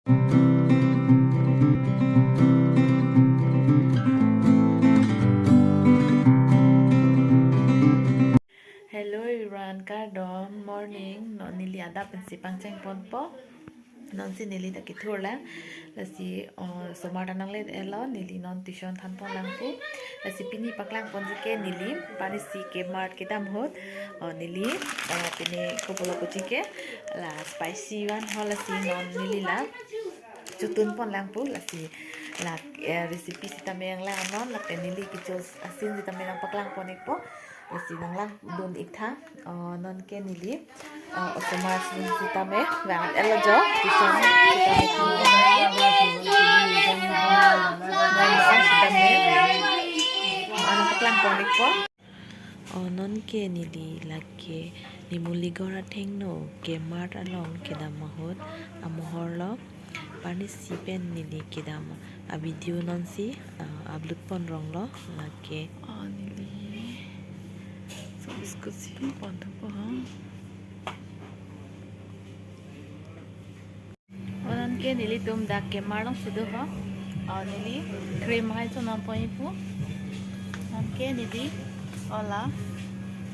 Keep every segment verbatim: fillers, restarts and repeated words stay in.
Hello everyone, kardom, morning. Non neli adap pensi pangcheng ponpo. Non si neli ta kethur lang. Lasi, oh, osomar ta nangle-etlo, neli non tuition than pon lang pu. Lasi pini paklang ponji ke neli, parisi K-Mart kedam ahut. Oh, neli, oh, pini kopilo puji ke, la spicy one ho, lasi non neli la chotun pon lang pu, lasi la, eh, recipe sitame nanglang non, lapen neli kecho asin sitame nangpaklang pon ikpo, lasi nanglangdun ik tha. Oh, non ke neli, oh, osomar asin sitame vang-et-lo jo, tuition sitame, sitame, oh, nangpaklang pon ikpo. Oh, non ke neli lake Nimoligarh athengno K-Mart along kedam ahut amohor lo. Parisi pen neli kedam a-video non si, ah, upload pon rong lo lake. Oh, neli so biscuit si pon thupo ha. Oh, non ke nelitum dak K-Mart along si do ho. Oh, neli cream hai chonam pon ikpo. Non ke neli, oh, la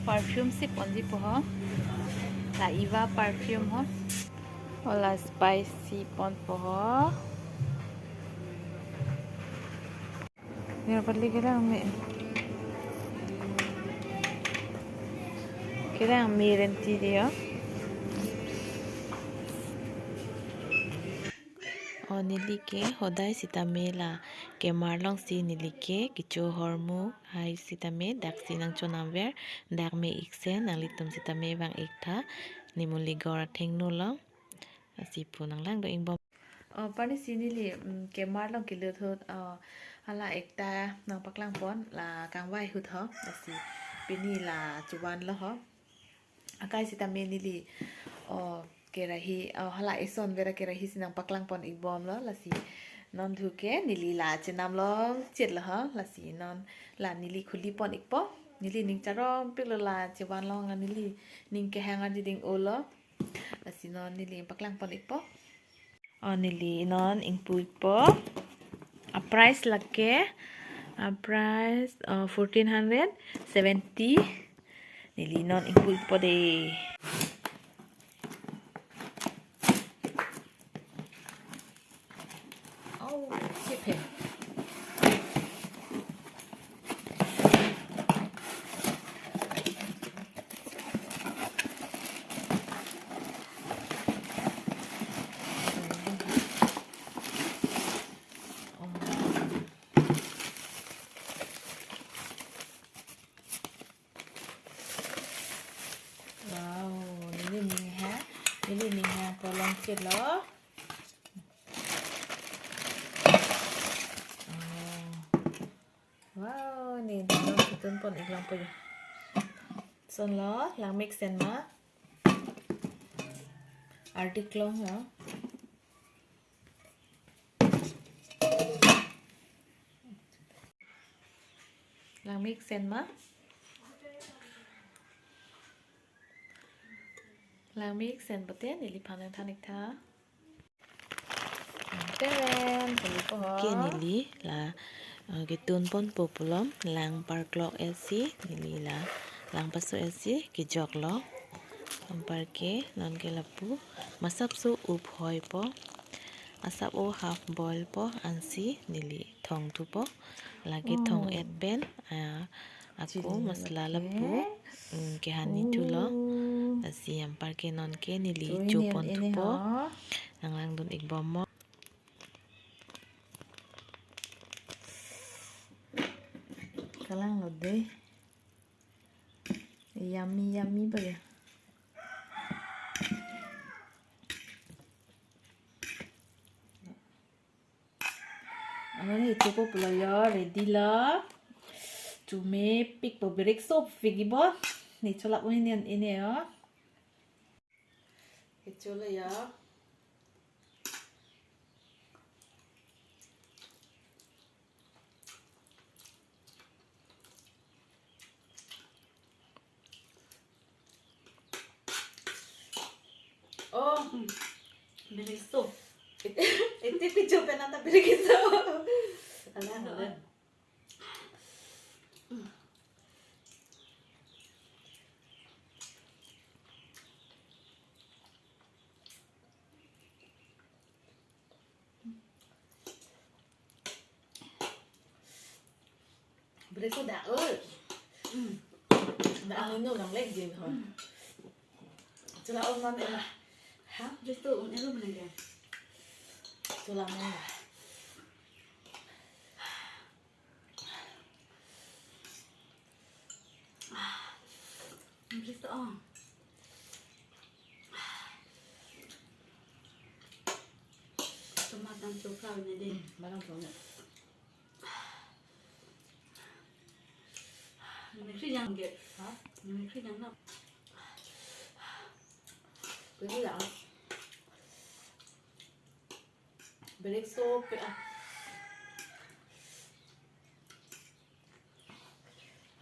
perfume si ponji po ho. La Eva perfume ho. Oh, la spicy ponpo ho. Nirpali kerang me. Kerang me renti dia. Oh, neli ke hodai sitame la K-Mart along si neli ke kecho ahormu hai sitame dak si nangchonam ver, dak me ik sen, nanglitum sitame vang ik tha, Nimoligarh athengno lo. Lasi pu nanglangdun ikbom. Oh, parisi neli, mm, K-Mart along kelut ahut, oh, hala ekta nangpaklang pon, la kangvai ahut ho, lasi pini la chovan lo ho. Akai sitame neli, oh, kerahi, oh, hala eson vera kerahi si nangpaklang pon ikbom lo, lasi non thu ke neli la chenam longchit lo ho, lasi non la neli khuli pon ikpo, neli ning charong pik lo, la chevan long neli ning kehang arjiding o lo, lasi non neli paklang pon ikpo. Oh, neli non ingpu ikpo. A price lake, a price, oh, fourteen hundred seventy. Neli non ingpu ikpo de. Oh, sip he. Wow, neli ning ha, neli ning ha prolong chit lo. Oh. Wow, ne dano chotun pon ik longpo ya. Son lo, langmesen ma. Ardi klong ya. Langmesen ma. Langmesen pute neliphan nangthan ik tha. Teren, puli po ho. Ke neli la, eh, ketun ponpo pulo, lang parklok-et si, neli la, lang paso-et si, kejok lo. Anparke, non ke lapu, masap so up hoi po. Asap o half boil po, ansi, neli thong thupo. Lake thong-et pen, ah, ako masala lapu, mm, kehani thulo. Lasi anparke non ke neli chopon thupo. Nanglangdun ik bom mo. Kalang lo de. Yummy, yummy ba ya. Ano ne chopo pulo yo, ready lo. Chomepik po, brake so pik ibo. Ne cholap un ini, ini yo. Kecho lo yo. Oh, hmm. Brake so. Iti pijo pen anta birik keso. Ala, ala. Birik keso dak, oi. Hmm. Dak, ah, nino nang lek jin ho. Hmm. Chula on non ela. Ha? Birik keso on elo menang ya. Chula menang. Birik keso on. Tomat dam chokra ne dei. Barang chokra. Mekri yang ke. Ha? Mekri yang na. Birik keso dak. Birik keso pe, ah.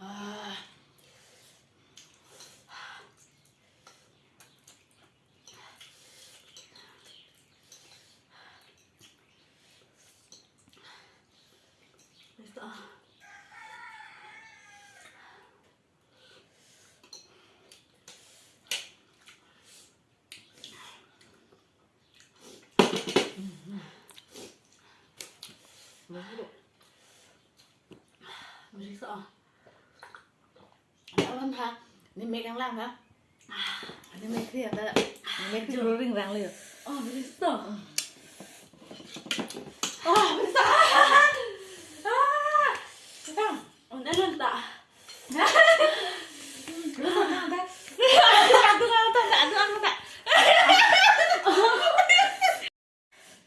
Ah. Birik keso, ah. Birik keso, ah. Lawan ha, ne mek kanglang ha. Ne mekri anta, ne mekri ringrang lo yo. Oh, birik keso. Oh, birik keso. Ah, birik keso. On elo ta. Birik keso anta. Adu, adu, adu, adu, adu.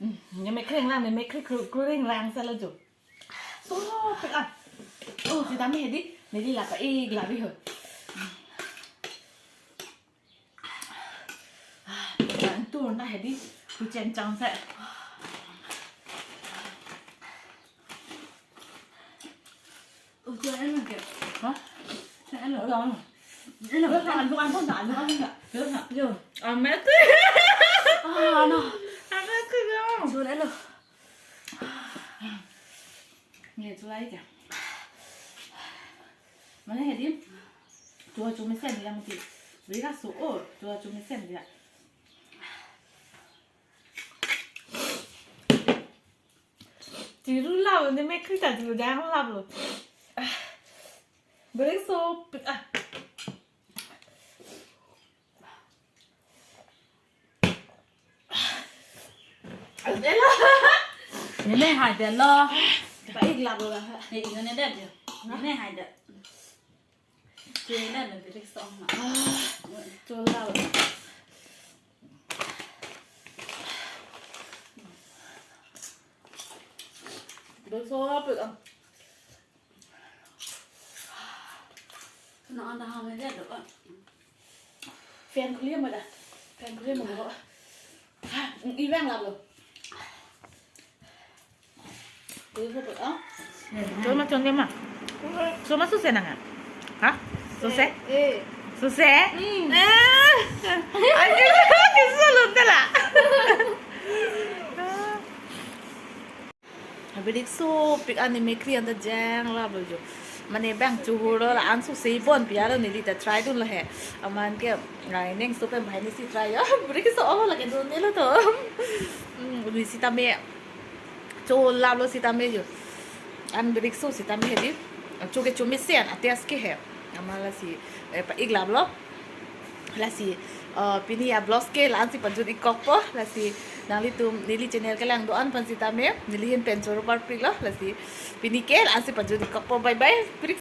Hmm, ne mekri ringrang, ne mekri kru, kru ringrang salo jo. Sopik ah. Oh, sitame hedi, neli la pa-ik labi ho. Ah, nang tur na hedi, tu chen chang se. Utu elo ke? Ha? Elo. Elo. Elo. Elo, anu, anu, anu, anu, anu. Elo, ha. Yo. Amet. Ah, ano. Amet ke yo. Chula elo. Ne chula ik ya. Mane hedi. Chua chumesen dia mati. Birik keso o, chua chumesen dia. Chiru lap, ne mekri ta chiru dang lap lo. Ah. Birik keso, ah. Elo. Ne haidetlo. Pa-ik lap lo. Ne ino ne det yo. Ne haidet. Chula lo birik keso na. Chula lo. Birik keso pe, ah. Na anta ham le det lo, ah. Fan khuli ma da. Fan khuli ma lo. Ha, i vang lap lo. Birik keso pe, ah. Choma chon ke ma. Choma suse nang ha? Ha? Suse? Eh. Suse? Hmm. Eh. Aji ke solo tela. Birik keso pik an ne mekri anta jang lap lo jo. Mane bang chuhur lo la an suse bon pi aro neli ta try dun lo he. Aman ke ngai neng so pen bahai ne si try yo. Birik keso o lake dun ne lo to. Hmm, uli sitame. Cho lap lo sitame jo. An birik keso sitame hedi. Cho ke chumesen, a taste ke he. Amat lasi, eh, pa-ik lap lo. Lasi, eh, pini a vlogs ke la-an si pajut-ik kokpo. Lasi, nanglitum neli channel kelang do-an aphan sitame. Neli ahin pen choro parpri lo. Lasi, pini ke la-an si pajut-ik kokpo. Bye bye. Birik